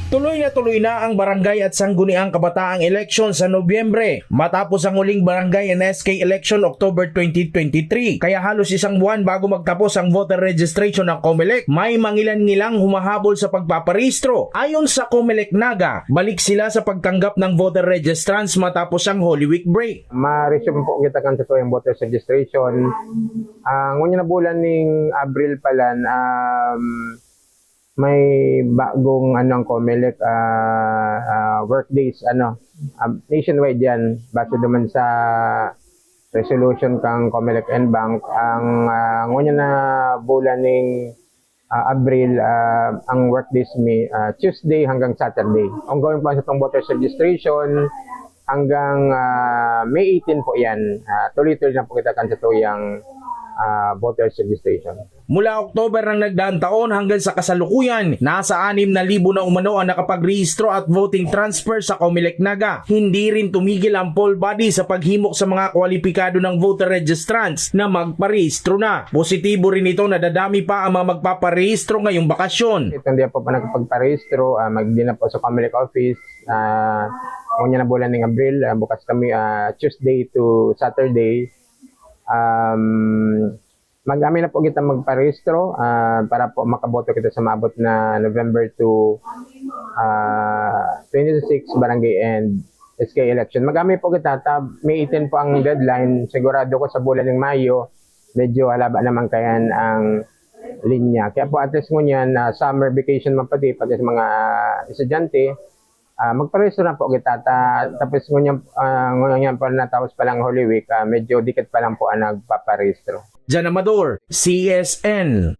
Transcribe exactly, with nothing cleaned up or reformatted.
Tuloy na tuloy na ang barangay at sangguniang kabataang eleksyon sa Nobyembre, matapos ang huling barangay and S K election October twenty twenty-three. Kaya halos isang buwan bago magtapos ang voter registration ng Comelec, may mangilan-ngilang humahabol sa pagpaparehistro. Ayon sa Comelec Naga, balik sila sa pagtanggap ng voter registrants matapos ang Holy Week break. Ma-resume po kita kan satuyang voters registration. Ah, ngunyan na bulan ning Abril pa lang, um, may bagong ano ang Comelec, ah, ah, work days, ano, um, nationwide yan. Base naman sa resolution kang Comelec and Bank, ang ah, ngunyan na bulan ning ah, Abril, ah, ang work days mi ah, Tuesday hanggang Saturday. Ongoing pa sa itong voters registration hanggang ah, May eighteen po yan. Ah, tuloy-tuloy na po kita kan satuyang ah, voters registration. Mula October ng nagdaang taon hanggang sa kasalukuyan, nasa anim na libo na umano ang nakapagrehistro at voting transfer sa Comelec Naga. Hindi rin tumigil ang poll body sa paghimok sa mga kwalipikado ng voter registrants na magparehistro na. Positibo rin ito na dadami pa ang mga magpaparehistro ngayong bakasyon. Itong di pa pa nagpagparehistro, ah, magdi na po sa Comelec office. Ah, ngunyan na bulan ning Abril, ah, bukas kami ah, Tuesday to Saturday. Um, mag-amin na po kita magparehistro ah, para po makaboto kita sa maabot na November two, ah, twenty twenty-six barangay and S K election. Mag-amin po kita, ta May eighteen po ang deadline. Sigurado ko sa bulan ng Mayo, medyo halaba naman kayan ang linya. Kaya po at least ngunyan, ah, summer vacation man pati, pati sa mga estudyante, ah, magparehistro na po kita. Ta, tapos ngunyan, ah, ngunyan pa natapos pa lang Holy Week, ah, medyo dikit pa lang po ang nagpaparehistro. Jan Amador, C S N.